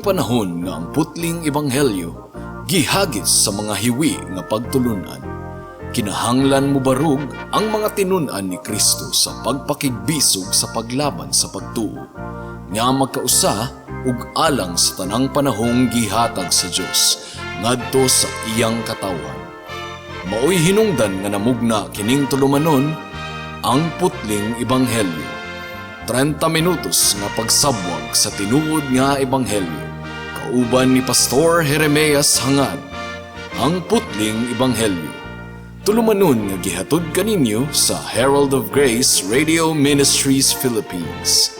panahon nga ang putling ebanghelyo gihagis sa mga hiwi nga pagtulunan. Kinahanglan mobarug ang mga tinun-an ni Kristo sa pagpakigbisog sa paglaban sa pagtuo nga magkausa ug alang sa tanang panahong gihatag sa Dios ngadto sa iyang katawhan. Maoy hinungdan nga namugna kining tulumanon, Ang Putling Ebanghelyo. 30 minutos nga pagsabwag sa tinuod nga ebanghelyo. Kauban ni Pastor Jeremias Hangad. Ang Putling Ebanghelyo. Tulumanon nga gihatod kaninyo sa Herald of Grace Radio Ministries Philippines.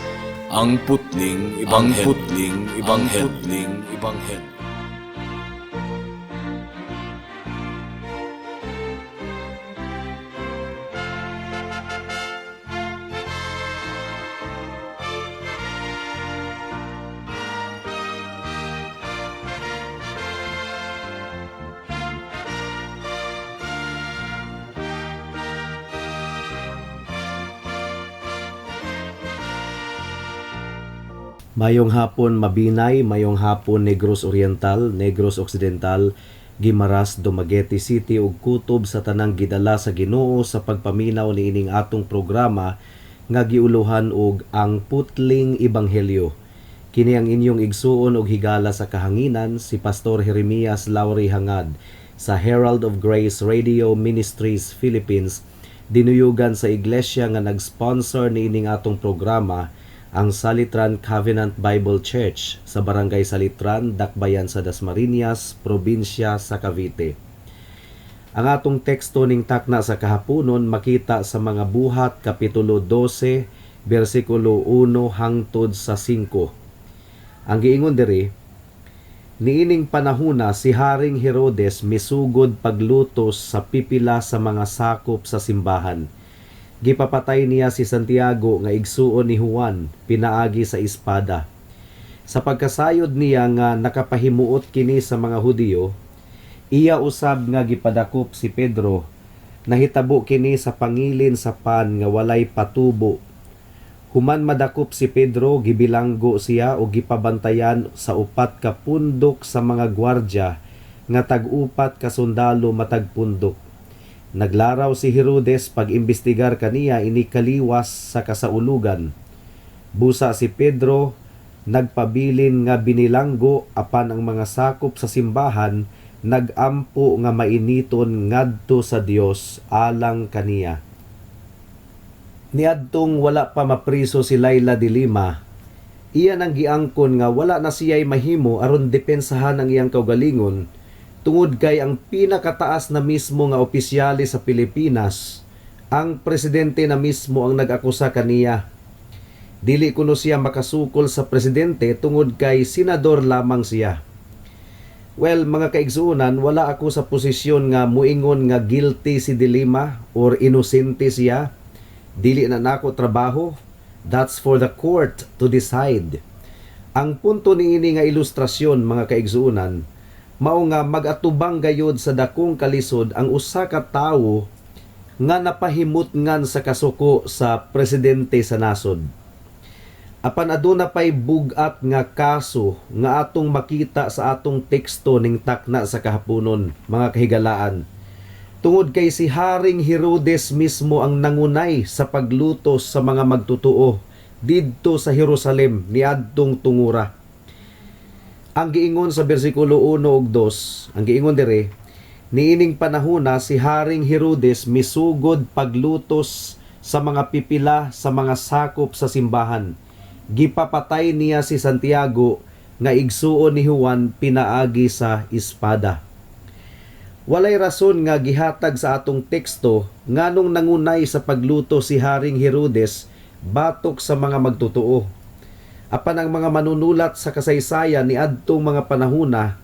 Ang Putling Ebanghelyo. Ang Putling Ebanghelyo. Putling Ebanghelyo. Mayong hapon, Mabinay, mayong hapon, Negros Oriental, Negros Occidental, Guimaras, Dumaguete City ug kutob sa tanang gidala sa Ginoo sa pagpaminaw niining atong programa nga giuluhan og Ang Putling Ebanghelyo. Kini ang inyong igsuon og higala sa kahanginan, si Pastor Jeremias Lauri Hangad sa Herald of Grace Radio Ministries Philippines, dinuyugan sa iglesia nga nag-sponsor niining atong programa, ang Salitran Covenant Bible Church sa Barangay Salitran, Dakbayan sa Dasmariñas, probinsya sa Cavite. Ang atong teksto ning takna sa kahaponon makita sa Mga Buhat kapitulo 12 bersikulo 1 hangtod sa 5. Ang giingon diri, niining panahuna si Haring Herodes misugod paglutos sa pipila sa mga sakop sa simbahan. Gipapatay niya si Santiago nga igsuon ni Juan pinaagi sa espada. Sa pagkasayod niya nga nakapahimuot kini sa mga Hudiyo, iya usab nga gipadakop si Pedro. Nahitabo kini sa pangilin sa pan nga walay patubo. Human madakop si Pedro, gibilanggo siya o gipabantayan sa 4 ka pundok sa mga gwardya nga tag-4 ka sundalo matag pundok. Naglaraw si Herodes pag-imbestigar kaniya ini kaliwas sa kasaulugan. Busa si Pedro nagpabilin nga binilanggo, apan ang mga sakop sa simbahan nagampo nga mainiton ngadto sa Dios alang kaniya. Niadtong wala pa mapriso si Leila de Lima, iya nang giangkon nga wala na siya'y mahimo aron depensahan ang iyang kaugalingon, tungod kay ang pinakataas na mismo nga opisyales sa Pilipinas, ang presidente na mismo ang nag-akusa kaniya. Dili kuno siya makasukol sa presidente tungod kay senador lamang siya. Well, mga kaigsuonan, wala ako sa posisyon nga muingon nga guilty si De Lima or inosente siya. Dili na nako trabaho. That's for the court to decide. Ang punto niini nga ilustrasyon, mga kaigsuonan, mao nga mag-atubang gayod sa dakong kalisod ang usa ka tawo nga napahimutngan sa kasuko sa presidente sa nasod. Apan aduna pay bug-at nga kaso nga atong makita sa atong teksto ning takna sa kahaponon, mga kahigalaan. Tungod kay si Haring Herodes mismo ang nangunay sa paglutos sa mga magtutuo didto sa Jerusalem niadtong tungura. Ang giingon sa bersikulo 1 ug 2, ang giingon dire, niining panahona si Haring Herodes misugod paglutos sa mga pipila sa mga sakop sa simbahan. Gipapatay niya si Santiago nga igsuon ni Juan pinaagi sa espada. Walay rason nga gihatag sa atong teksto nganong nangunay sa pagluto si Haring Herodes batok sa mga magtotoo. Apan ang mga manunulat sa kasaysayan niadtong mga panahona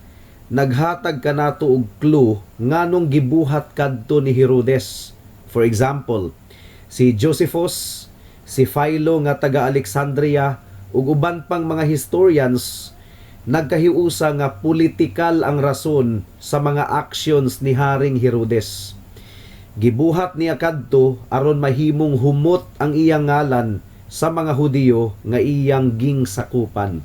naghatag kanato og clue nganong gibuhat kadto ni Herodes. For example, si Josephus, si Philo nga taga Alexandria ug uban pang mga historians nagkahiusa nga politikal ang rason sa mga actions ni Haring Herodes. Gibuhat niya kadto aron mahimong humot ang iyang ngalan sa mga Hudiyo nga iyang gingsakupan.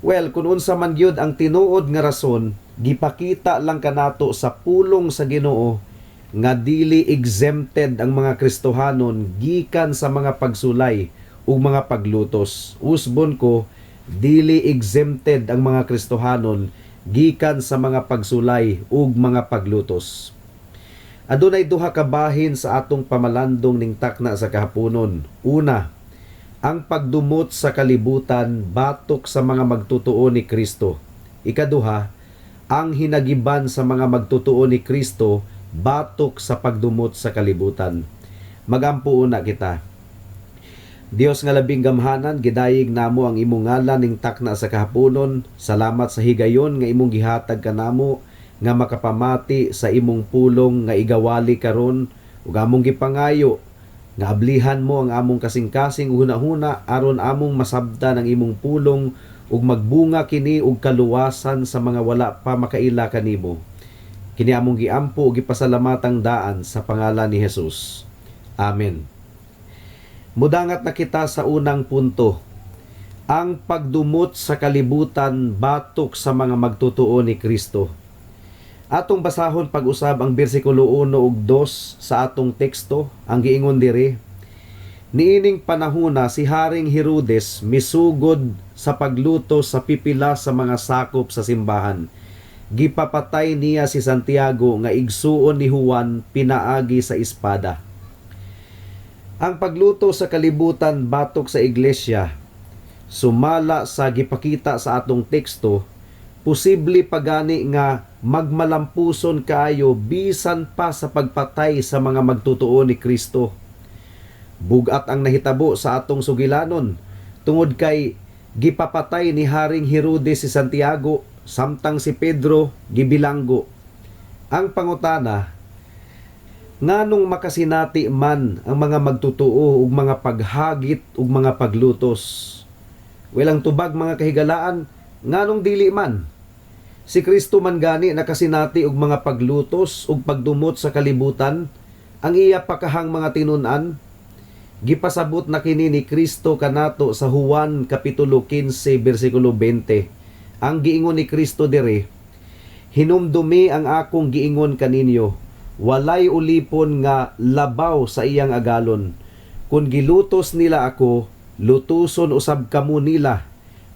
Well, kung unsa man gyud ang tinuod nga rason, gipakita lang kanato sa pulong sa Ginoo nga dili exempted ang mga Kristohanon gikan sa mga pagsulay ug mga paglutos. Usbon ko, dili exempted ang mga Kristohanon gikan sa mga pagsulay ug mga paglutos. Adunay duha ka bahin sa atong pamalandong ning takna sa kahaponon. Una, ang pagdumot sa kalibutan batok sa mga magtotoo ni Kristo. Ikaduha, ang hinagiban sa mga magtotoo ni Kristo batok sa pagdumot sa kalibutan. Magampo una kita. Dios nga labing gamhanan, gidayeg namo ang imong ngalan ning takna sa kahaponon. Salamat sa higayon nga imong gihatag kanamo nga makapamati sa imong pulong nga igawali karon, ug among gipangayo nga ablihan mo ang among kasing-kasing ug hunahuna aron among masabtan ang imong pulong ug magbunga kini og kaluwasan sa mga wala pa makaila kanimo. Kini among giampo ug gipasalamatang daan sa pangalan ni Jesus. Amen. Mudangat na kita sa unang punto. Ang pagdumot sa kalibutan batok sa mga magtotoo ni Kristo. Atong basahon pag-usab ang bersikulo 1 ug 2 sa atong teksto. Ang giingon diri, "Niining panahona, si Haring Herodes misugod sa paglutos sa pipila sa mga sakop sa simbahan. Gipapatay niya si Santiago nga igsuon ni Juan pinaagi sa espada." Ang pagluto sa kalibutan batok sa iglesia, sumala sa gipakita sa atong teksto, posible pagani nga magmalampuson kaayo bisan pa sa pagpatay sa mga magtotoo ni Kristo. Bugat ang nahitabo sa atong sugilanon tungod kay gipapatay ni Haring Herodes si Santiago samtang si Pedro gibilanggo. Ang pangutana, nganong makasinati man ang mga magtotoo ug mga paghagit ug mga paglutos? Well, ang tubag, mga kahigalaan, nganong dili man? Si Kristo man gani nakasinati og mga paglutos ug pagdumot sa kalibutan, ang iya pakahang mga tinun-an. Gipasabot na kini ni Kristo kanato sa Juan kapitulo 15 bersikulo 20. Ang giingon ni Kristo diri, "Hinumdumi ang akong giingon kaninyo, walay ulipon nga labaw sa iyang agalon. Kung gilutos nila ako, lutuson usab kamo nila.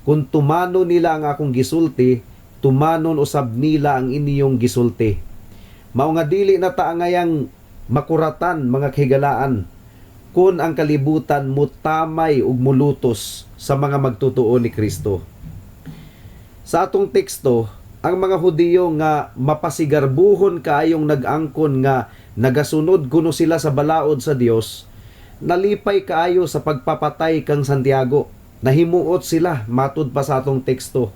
Kung tumano nila ang akong gisulti, tumanon usab nila ang inyong gisulti." Mao nga dili na ta angayang makuratan, mga kahigalaan, kung ang kalibutan mutamay ug mulutos sa mga magtotoo ni Kristo. Sa atong teksto, ang mga Hudiyo nga mapasigarbuhon kaayong nag-angkon nga nagasunod kuno sila sa balaod sa Dios, nalipay kaayo sa pagpapatay kang Santiago. Nahimuot sila matud pa sa atong teksto.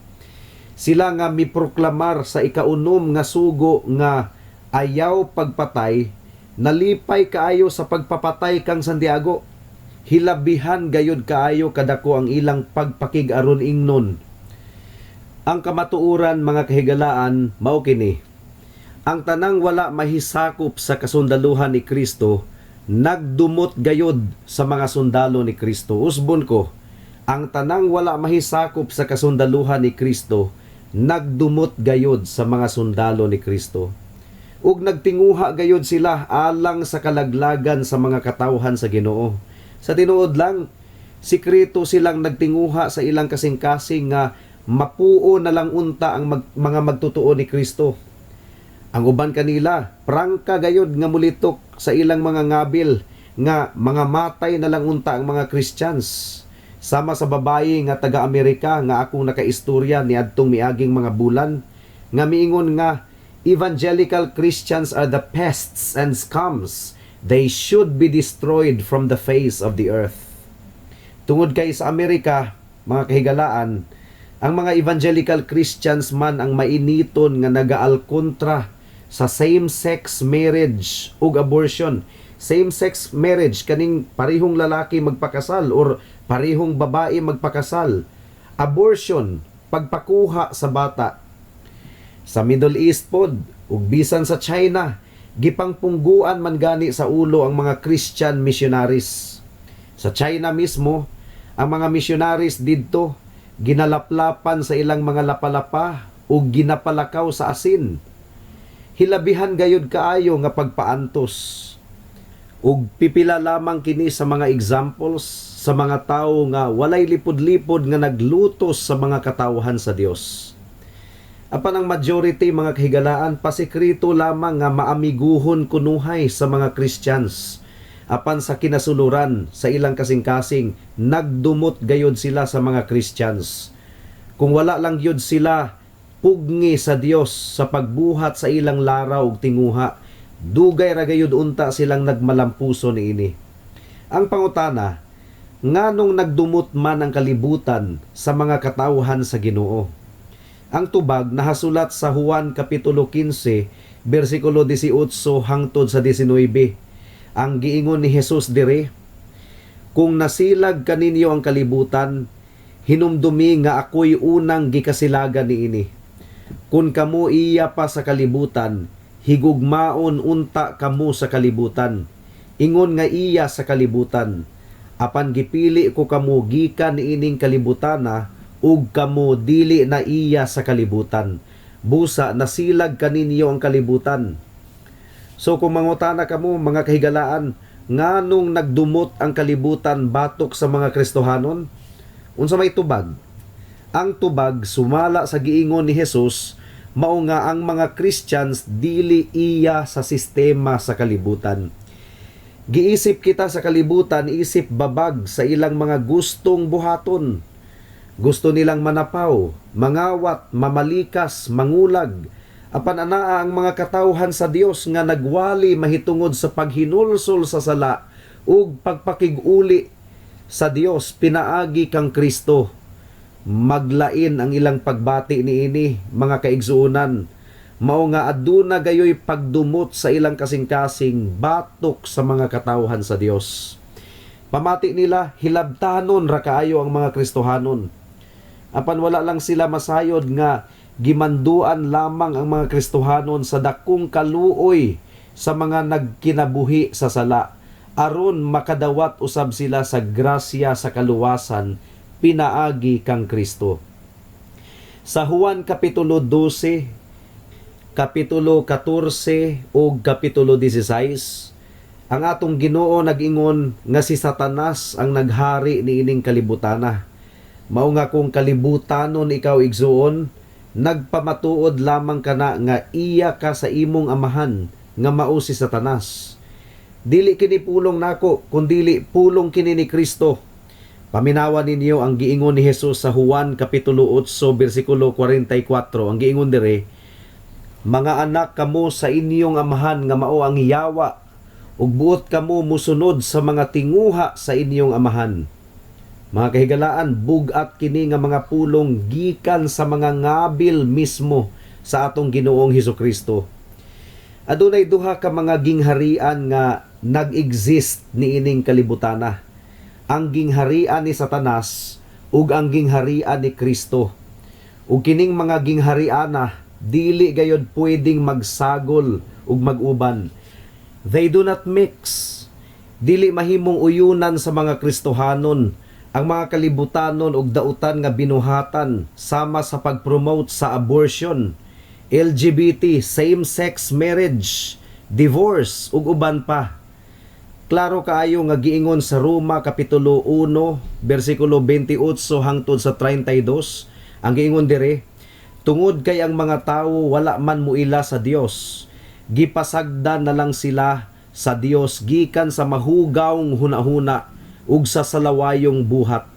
Sila nga miproklamar sa ikaunom nga sugo nga ayaw pagpatay, nalipay kaayo sa pagpapatay kang Santiago. Hilabihan gayud kaayo kadako ang ilang pagpakig-aron ingnon. Ang kamatuoran, mga kahigalaan, mao kini. Ang tanang wala mahisakop sa kasundaluhan ni Kristo, nagdumot gayod sa mga sundalo ni Kristo. Usbon ko, ang tanang wala mahisakop sa kasundaluhan ni Kristo, nagdumot gayod sa mga sundalo ni Kristo. Ug nagtinguha gayod sila alang sa kalaglagan sa mga katawhan sa Ginoo. Sa tinuod lang, sikreto silang nagtinguha sa ilang kasing-kasing nga mapuo na lang unta ang mga magtotoo ni Kristo. Ang uban kanila, prangka gayod nga mulitok sa ilang mga ngabil nga mga matay na lang unta ang mga Christians. Sama sa babayi nga taga-Amerika nga akong nakaistorya niadtong miaging mga bulan nga miingon nga evangelical Christians are the pests and scums. They should be destroyed from the face of the earth. Tungod kay sa Amerika, mga kahigalaan, ang mga evangelical Christians man ang mainiton nga nagaalkontra sa same-sex marriage ug abortion. Same-sex marriage, kaning parihong lalaki magpakasal or parihong babae magpakasal. Abortion, pagpakuha sa bata. Sa Middle East pod ug bisan sa China, gipangpungguan man gani sa ulo ang mga Christian missionaries. Sa China mismo, ang mga missionaries didto Ginalaplapan sa ilang mga lapalapa ug ginapalakaw sa asin. Hilabihan gayud kaayo nga pagpaantos. Ug pipila lamang kini sa mga examples sa mga tawo nga walay lipod-lipod nga naglutos sa mga katawhan sa Dios. Apan ang majority, mga kahigalaan, pasikrito lamang nga maamiguhon kunuhay sa mga Christians. Apan sa kinasuluran sa ilang kasing-kasing, nagdumot gayod sila sa mga Christians. Kung wala lang gyud sila pugngi sa Dios sa pagbuhat sa ilang laraw ug tinguha, dugay ra gayud unta silang nagmalampuso niini. Ang pangutana, nganong nagdumot man ang kalibutan sa mga katawhan sa Ginoo? Ang tubag nahasulat sa Juan kapitulo 15 bersikulo 18 hangtod sa 19. Ang giingon ni Jesus dire, "Kung nasilag kaninyo ang kalibutan, hinumdumi nga ako'y unang gikasilagan niini. Kung kamo iya pa sa kalibutan, higugmaon unta kamo sa kalibutan. Ingon nga iya sa kalibutan. Apan gipili ko kamo gikan niining kalibutana ug kamo dili na iya sa kalibutan. Busa nasilag kaninyo ang kalibutan." So kung mangutana kamo, mga kahigalaan, nganong nagdumot ang kalibutan batok sa mga Kristohanon? Unsa may tubag? Ang tubag sumala sa giingon ni Jesus, mao nga ang mga Christians dili iya sa sistema sa kalibutan. Giisip kita sa kalibutan isip babag sa ilang mga gustong buhaton. Gusto nilang manapaw, mangawat, mamalikas, mangulag. Apan anaa ang mga katawhan sa Dios nga nagwali mahitungod sa paghinulsol sa sala ug pagpakig-uli sa Dios pinaagi kang Kristo. Maglain ang ilang pagbati niini, mga kaigsuonan. Mao nga aduna gayoy pagdumot sa ilang kasing-kasing batok sa mga katawhan sa Dios. Pamati nila, hilabtanon ra kaayo ang mga Kristohanon. Apan wala lang sila masayod nga gimanduan lamang ang mga Kristohanon sa dakong kaluoy sa mga nagkinabuhi sa sala aron makadawat usab sila sa grasya sa kaluwasan pinaagi kang Kristo. Sa Juan kapitulo 12, kapitulo 14 ug kapitulo 16, ang atong Ginoo nag-ingon nga si Satanas ang naghari niining kalibutana. Mao nga kung kalibutanon ikaw, igsuon, nagpamatuod lamang kana nga iya ka sa imong amahan nga mao si Satanas. Dili kini pulong nako, kundili pulong kini ni Kristo. Paminawa ninyo ang giingon ni Jesus sa Juan kapitulo 8 bersikulo 44. Ang giingon dire, "Mga anak kamo sa inyong amahan nga mao ang yawa, ug buot kamo musunod sa mga tinguha sa inyong amahan." Mga kahigalaan, bug-at kini nga mga pulong gikan sa mga ngabil mismo sa atong Ginoong Hesus Kristo. Adunay duha ka mga gingharian nga nag-exist niining kalibutana. Ang gingharian ni Satanas ug ang gingharian ni Kristo. Ug kining mga ginghariana dili gayod pwedeng magsagol ug mag-uban. They do not mix. Dili mahimong uyunan sa mga Kristohanon ang mga kalibutanon ug dautan nga binuhatan sama sa pag-promote sa abortion, LGBT, same-sex marriage, divorce ug uban pa. Klaro kaayo nga giingon sa Roma kapitulo 1 bersikulo 28 hangtod sa 32. Ang giingon dire, "Tungod kay ang mga tawo wala man muila sa Dios, gipasagdan na lang sila sa Dios gikan sa mahugawng hunahuna ug sa salawayong buhat.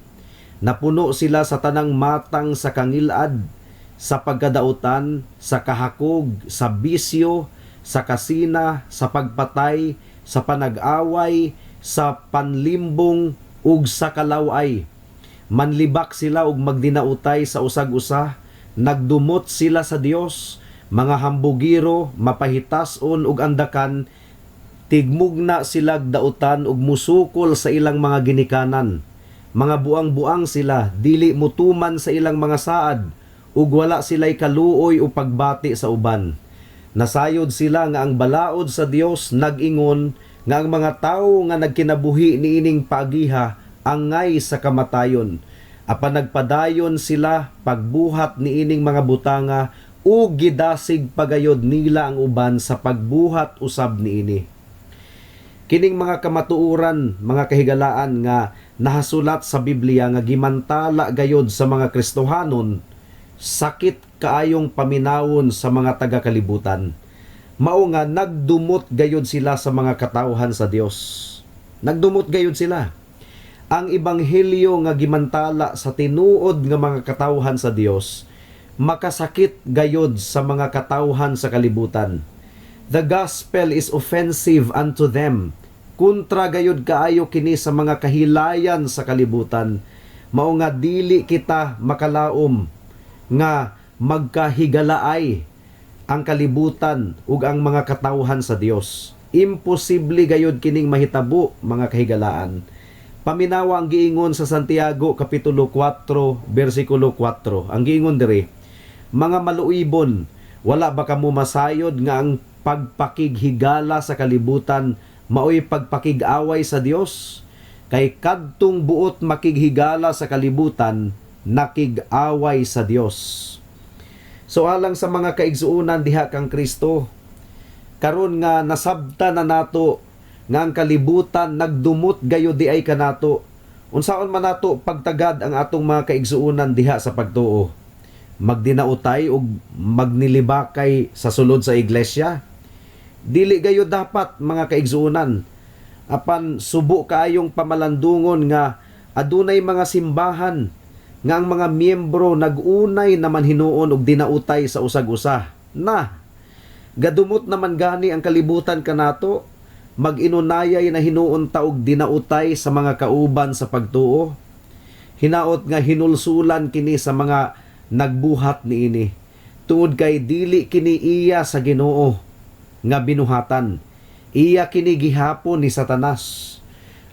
Napuno sila sa tanang matang sa kangilad, sa pagkadautan, sa kahakog, sa bisyo, sa kasina, sa pagpatay, sa panag-away, sa panlimbong ug sa kalaway. Manlibak sila ug magdinautay sa usag-usa, nagdumot sila sa Dios, mga hambugiro, mapahitason ug andakan, tigmugna sila dautan ug musukol sa ilang mga ginikanan. Mga buang-buang sila, dili mutuman sa ilang mga saad, ug wala sila'y kaluoy o pagbati sa uban. Nasayod sila nga ang balaod sa Dios nag-ingon nga ang mga tawo nga nagkinabuhi niining pagiha angay sa kamatayon." Apan nagpadayon sila pagbuhat niining mga butanga ug gidasig pagayod nila ang uban sa pagbuhat usab niini. Kining mga kamatuoran, mga kahigalaan, nga nahasulat sa Biblia nga gimantala gayod sa mga Kristohanon, sakit kaayong paminawon sa mga taga-kalibutan. Mao nga nagdumot gayod sila sa mga katawhan sa Dios. Nagdumot gayod sila. Ang ebanghelyo nga gimantala sa tinuod nga mga katawhan sa Dios makasakit gayod sa mga katawhan sa kalibutan. The gospel is offensive unto them. Kontra gayod kaayo kini sa mga kahilayan sa kalibutan. Mao nga dili kita makalaom nga magkahigalaay ang kalibutan ug ang mga katawhan sa Dios. Imposible gayod kining mahitabo, mga kahigalaan. Paminawa ang giingon sa Santiago kapitulo 4 bersikulo 4. Ang giingon diri, "Mga maluibon, wala ba kamo masayod nga ang pagpakighigala sa kalibutan maoy pagpakig-away sa Dios? Kay kadtong buot makighigala sa kalibutan, nakig-away sa Dios." So alang sa mga kaigsuonan diha kang Kristo, karon nga nasabta na nato nga ang kalibutan nagdumot gayod diay kanato, unsaon man nato pagtagad ang atong mga kaigsuonan diha sa pagtuo? Magdinautay og magnilibakay sa sulod sa iglesia? Dili gayod dapat, mga kaigsuonan. Apan subo kaayong pamalandungon nga adunay mga simbahan nga ang mga miyembro nag-unay naman hinuon og dinautay sa usag-usa. Na gadumot naman gani ang kalibutan kanato, mag-inunayay na hinuon ta og dinautay sa mga kauban sa pagtuo? Hinaot nga hinulsulan kini sa mga nagbuhat niini. Tungod kay dili kini iya sa Ginoo nga binuhatan. Iya kini gihapon ni Satanas.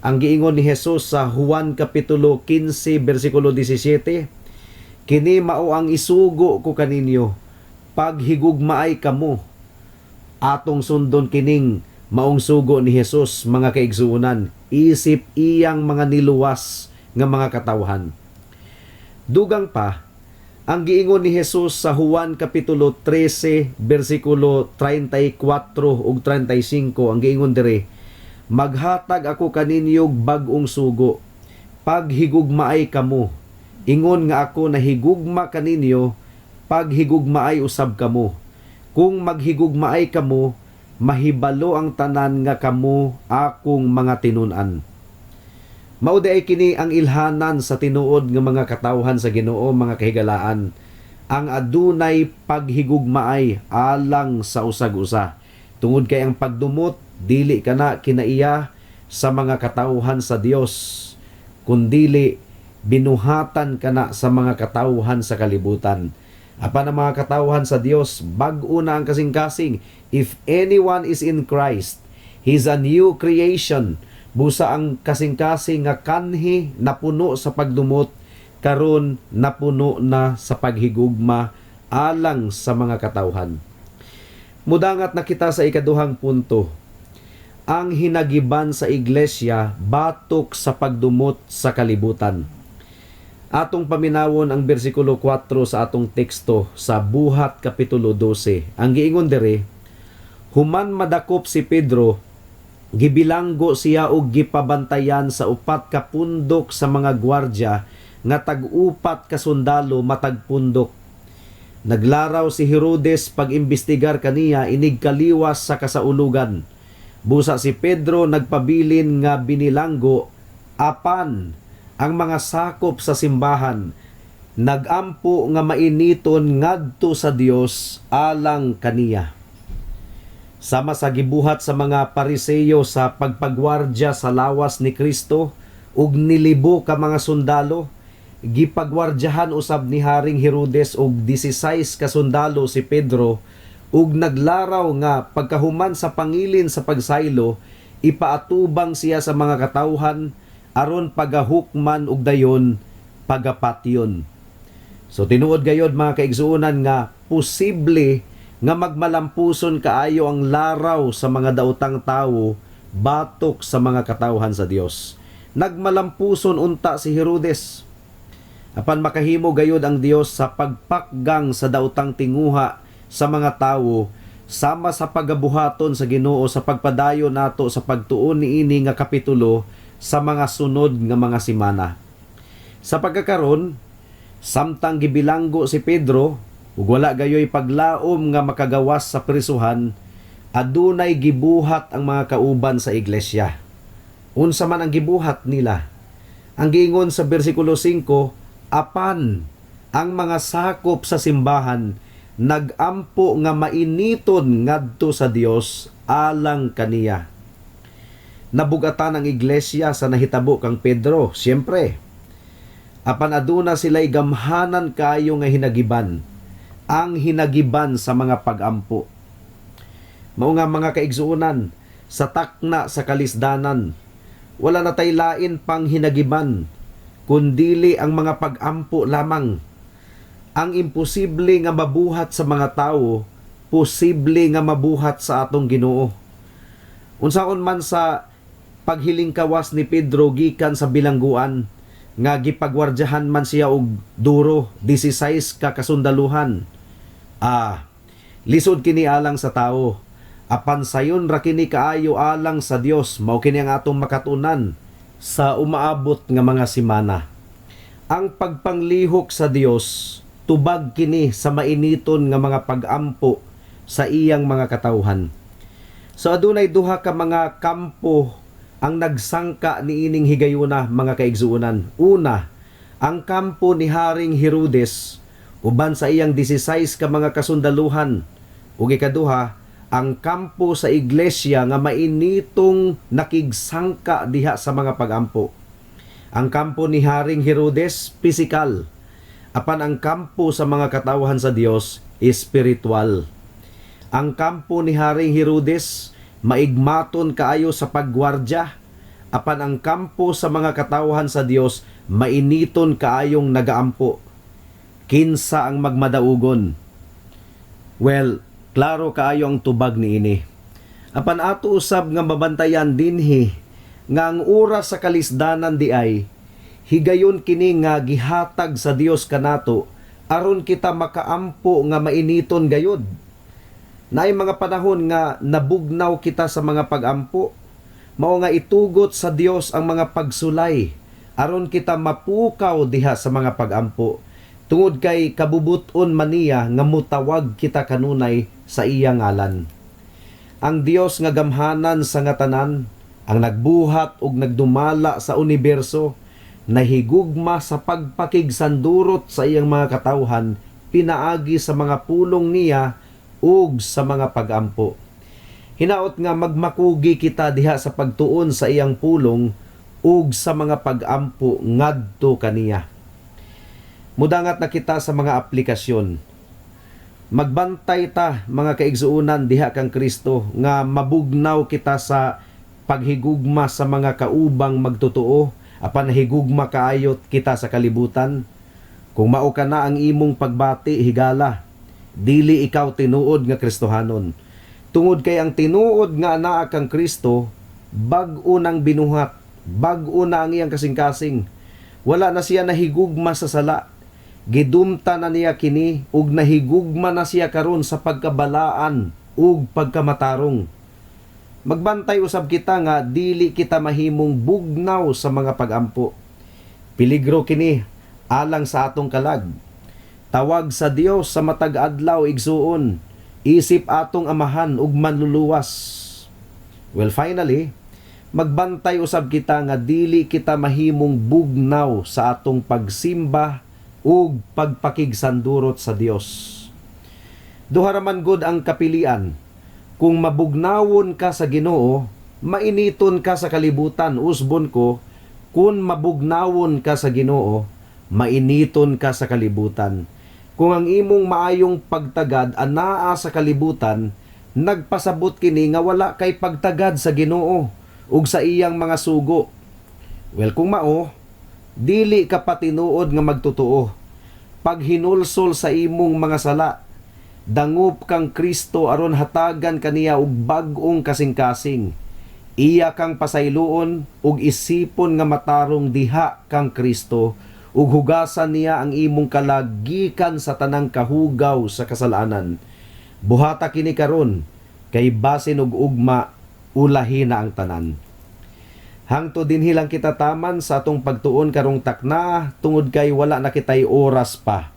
Ang giingon ni Jesus sa Juan kapitulo 15 bersikulo 17, "Kini mao ang isugo ko kaninyo, paghigugmaay kamo." Atong sundon kining maong sugo ni Jesus, mga kaigsuonan, isip iyang mga niluwas nga mga katawhan. Dugang pa, ang giingon ni Jesus sa Juan kapitulo 13 bersikulo 34 ug 35, ang giingon diri, "Maghatag ako kaninyo og bag-ong sugo, paghigugmaay kamo. Ingon nga ako nahigugma kaninyo, paghigugmaay usab kamo. Kung maghigugmaay kamo, mahibalo ang tanan nga kamo akong mga tinun-an." Mao diay kini ang ilhanan sa tinuod nga mga katawhan sa Ginoo, mga kahigalaan, ang adunay paghigugmaay alang sa usag-usa. Tungod kay ang pagdumot dili kana kinaiya sa mga katawhan sa Dios, kundili binuhatan kana sa mga katawhan sa kalibutan. Apan ang mga katawhan sa Dios, bag-o na ang kasing-kasing. If anyone is in Christ, he's a new creation. Busa ang kasing-kasing nga kanhi napuno sa pagdumot, karon napuno na sa paghigugma alang sa mga katawhan. Mudangat na kita sa ikaduhang punto. Ang hinagiban sa iglesia batok sa pagdumot sa kalibutan. Atong paminawon ang bersikulo 4 sa atong teksto sa Buhat kapitulo 12. Ang giingon diri, "Human madakop si Pedro, gibilanggo siya og gipabantayan sa 4 ka pundok sa mga gwardya nga tag-upat ka sundalo matag pundok. Naglaraw si Herodes pag-imbestigar kaniya inig kaliwas sa kasaulugan. Busa si Pedro nagpabilin nga binilanggo, apan ang mga sakop sa simbahan nagampo nga mainiton ngadto sa Dios alang kaniya." Sama sa gibuhat sa mga Pariseyo sa pagpagwardya sa lawas ni Kristo ug nilibo ka mga sundalo, gipagwardyahan usab ni Haring Herodes og 16 ka sundalo si Pedro ug naglaraw nga pagkahuman sa pangilin sa pagsaylo, ipaatubang siya sa mga katawhan aron pagahukman ug dayon pagapatyon. So tinuod gayod, mga kaigsuonan, nga posible nga magmalampuson kaayo ang laraw sa mga daotang tawo batok sa mga katawhan sa Dios. Nagmalampuson unta si Herodes. Apan makahimo gayud ang Dios sa pagpakgang sa daotang tinguha sa mga tawo sama sa pagabuhaton sa Ginoo sa pagpadayon nato sa pagtuon niini nga kapitulo sa mga sunod nga mga semana. Sa pagkakaron, samtang gibilanggo si Pedro ug wala gayoy paglaom nga makagawas sa prisuhan, adunay gibuhat ang mga kauban sa iglesia. Unsa man ang gibuhat nila? Ang giingon sa bersikulo 5, apan ang mga sakop sa simbahan nagampo nga mainiton ngadto sa Dios alang kaniya. Nabugatan ang iglesia sa nahitabo kang Pedro, siyempre. Apan aduna sila'y gamhanan kaayo nga hinagiban, ang hinagiban sa mga pagampo. Mao nga, mga kaigsuonan, sa takna sa kalisdanan, wala na tay lain pang hinagiban, kundili ang mga pagampo lamang. Ang imposible nga mabuhat sa mga tawo, posible nga mabuhat sa atong Ginoo. Unsaon man sa paghiling kawas ni Pedro gikan sa bilangguan, nga gipagwardyahan man siya og duro 16 ka kasundaluhan. Lisod kini alang sa tao. Apan sayon ra kini kaayo alang sa Dios, mao kini ang atong makatunan sa umaabot nga mga semana. Ang pagpanglihok sa Dios tubag kini sa mainiton nga mga pagampo sa iyang mga katawhan. So adunay duha ka mga kampo ang nagsangka niining higayuna, mga kaigsuonan. Una, ang kampo ni Haring Herodes uban sa iyang 16 ka mga kasundaluhan. Ug ikaduha, ang kampo sa iglesia nga mainitong nakigsangka diha sa mga pagampo. Ang kampo ni Haring Herodes, physical. Apan ang kampo sa mga katawhan sa Dios, spiritual. Ang kampo ni Haring Herodes, maigmaton kaayo sa paggwardya. Apan ang kampo sa mga katawhan sa Dios, mainiton kaayong nagaampo. Kinsa ang magmadaugon? Well, klaro kaayo ang tubag niini. Apan ato usab nga mabantayan dinhi nga ang oras sa kalisdanan di ay higayon kini nga gihatag sa Dios kanato aron kita makaampo nga mainiton gayud. Naay mga panahon nga nabugnaw kita sa mga pagampo. Mao nga itugot sa Dios ang mga pagsulay aron kita mapukaw diha sa mga pagampo. Tungod kay kabubuton man niya nga mutawag kita kanunay sa iya ngalan. Ang Dios nga gamhanan sa nga tanan, ang nagbuhat ug nagdumala sa universo, nahigugma sa pagpakigsandurot sa iyang mga katawhan pinaagi sa mga pulong niya ug sa mga pagampo. Hinaot nga magmakugi kita diha sa pagtuon sa iyang pulong ug sa mga pagampo ngadto kaniya. Mudangat na kita sa mga aplikasyon. Magbantay ta, mga kaigsuonan, diha kang Kristo nga mabugnaw kita sa paghigugma sa mga kaubang magtotoo apan higugma kaayot kita sa kalibutan. Kung mao ka na ang imong pagbati, higala, dili ikaw tinuod nga Kristohanon. Tungod kay ang tinuod nga anaa kang Kristo, bag-o nang binuhat, bag-o na ang iyang kasing-kasing. Wala na siya nahigugma sa sala. Gidumta na niya kini ug nahigugma na siya karon sa pagkabalaan ug pagkamatarong. Magbantay usab kita nga dili kita mahimong bugnaw sa mga pagampo. Peligro kini alang sa atong kalag. Tawag sa Dios sa matag adlaw, igsuon, isip atong amahan ug manluluwas. Well, finally, magbantay usab kita nga dili kita mahimong bugnaw sa atong pagsimba ug pagpakigsandurot sa Dios. Duha ra man gud ang kapilian. Kung mabugnawon ka sa Ginoo, mainiton ka sa kalibutan. Usbon ko, kung mabugnawon ka sa Ginoo, mainiton ka sa kalibutan. Kung ang imong maayong pagtagad anaa sa kalibutan, nagpasabot kini nga wala kay pagtagad sa Ginoo ug sa iyang mga sugo. Well, kung mao, dili ka pa tinuod nga magtotoo. Paghinulsol sa imong mga sala, dangup kang Kristo aron hatagan kaniya og bag-ong kasing-kasing. Iya kang pasayloon ug isipon nga matarong diha kang Kristo. Ug hugasan niya ang imong kalag gikan sa tanang kahugaw sa kasalanan. Buhata kini karon kay basin og ugma ulahi na ang tanan. Hangtod dinhi lang kita taman sa atong pagtuon karong takna tungod kay wala na kitay oras pa.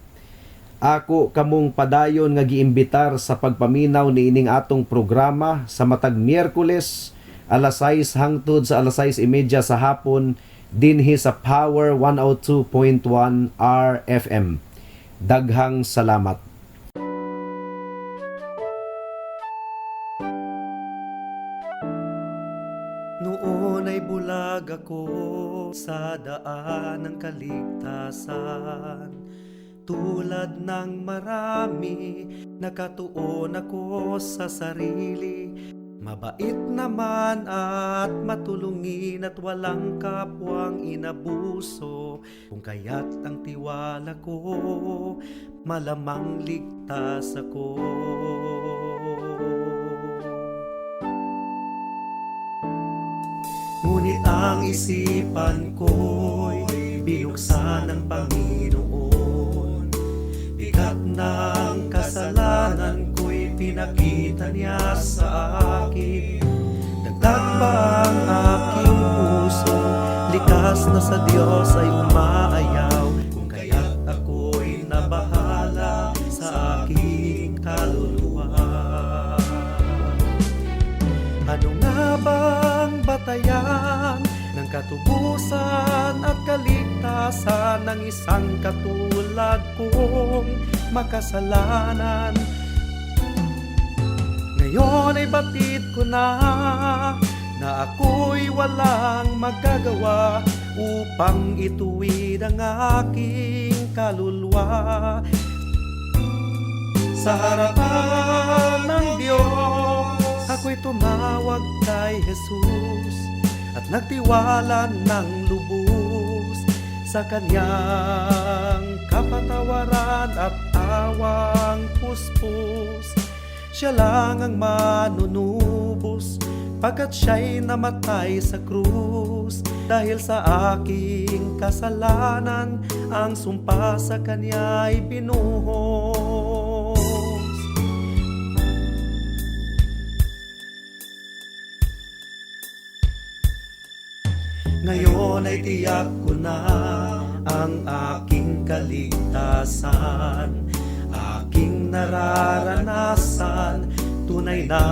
Ako kamong padayon nga giimbitar sa pagpaminaw niining atong programa sa matag Miyerkules alas 6 hangtod sa alas 6:30 sa hapon dinhi sa Power 102.1 RFM. Daghang salamat. Noon ay bulag ako sa daan ng kaligtasan. Tulad ng marami, nakatuon ako sa sarili. Mabait naman at matulungin at walang kapwang inabuso. Kung kaya't ang tiwala ko, malamang ligtas ako. Ngunit ang isipan ko'y binuksan ng Panginoon. Bigat ng kasalanan ko'y pinakita niya sa akin. Dagdag pa ang aking puso, likas na sa Diyos ay umaayaw. Kung kaya't ako'y nabahala sa aking kaluluwa. Ano nga bang batayan ng katubusan at kaligtasan ng isang katulad kong makasalanan? Ngayon ay batid ko na na ako'y walang magagawa upang ituwid ang aking kaluluwa. Sa harapan ng Diyos, ako'y tumawag kay Jesus at nagtiwala ng lubos sa kanyang kapatawaran at awang puspos. Siya lang ang manunubos pagkat siya'y namatay sa krus. Dahil sa aking kasalanan, ang sumpa sa kanya'y binuhos. Ngayon ay tiyak ko na ang aking kaligtasan, aking nararanasan, tunay na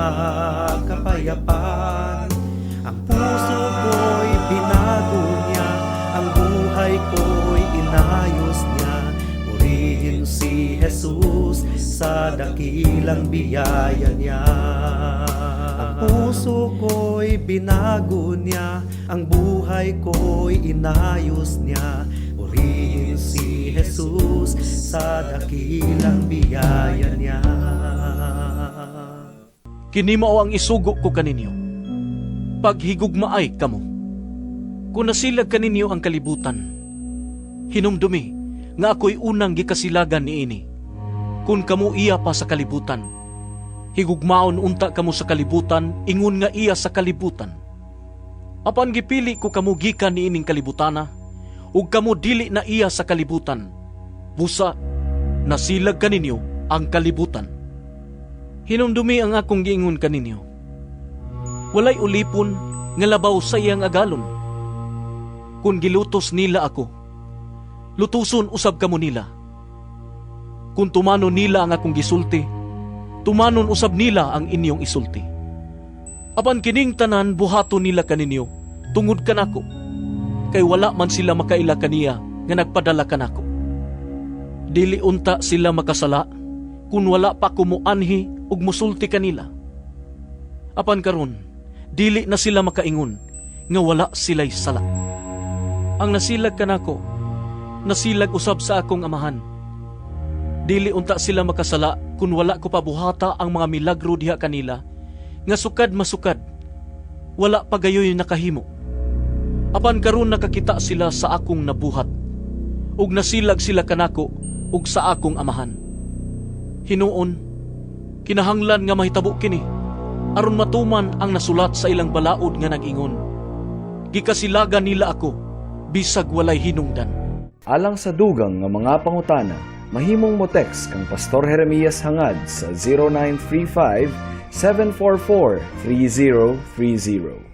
kapayapaan. Ang puso ko'y binago niya, ang buhay ko'y inayos niya. Purihin si Jesus sa dakilang biyaya niya. Ang puso ko'y binago niya, ang buhay ko'y inayos niya. Purihin si Jesus sa dakilang biyaya niya. Kini mao ang isugo ko kaninyo. Paghigugmaay kamo. Kung nasilag kaninyo ang kalibutan, hinumdumi nga ako'y unang gikasilagan niini. Kung kamo iya pa sa kalibutan, higugmaon unta kamo sa kalibutan, ingon nga iya sa kalibutan. Apan gipili ko kamo gikan niining kalibutana, ug kamo dili na iya sa kalibutan. Busa, nasilag kaninyo ang kalibutan. Hinumdumi ang akong giingon kaninyo. Walay ulipon nga labaw sa iyang agalon. Kung gilutos nila ako, lutuson usab kamo nila. Kung tumanon nila ang akong gisulti, tumanon usab nila ang inyong isulti. Apan kining tanan buhaton nila kaninyo tungod kanako, kay wala man sila makaila kaniya nga nagpadala kanako. Dili unta sila makasala kun wala pa ko moanhi ug musulti kanila. Apan karon, dili na sila makaingon nga wala sila'y sala. Ang nasilag kanako, nasilag usab sa akong amahan. Dili unta sila makasala kun wala ko pabuhata ang mga milagro diha kanila, nga sukad masukad, wala pa gayoy nakahimo. Apan karon nakakita sila sa akong nabuhat, ug nasilag sila kanako ug sa akong amahan. Hinuon, kinahanglan nga mahitabo kini, aron matuman ang nasulat sa ilang balaod nga nag-ingon. Gikasilagan nila ako, bisag walay hinungdan. Alang sa dugang nga mga pangutana, mahimong mo text kang Pastor Jeremias Hangad sa 0935 744 3030.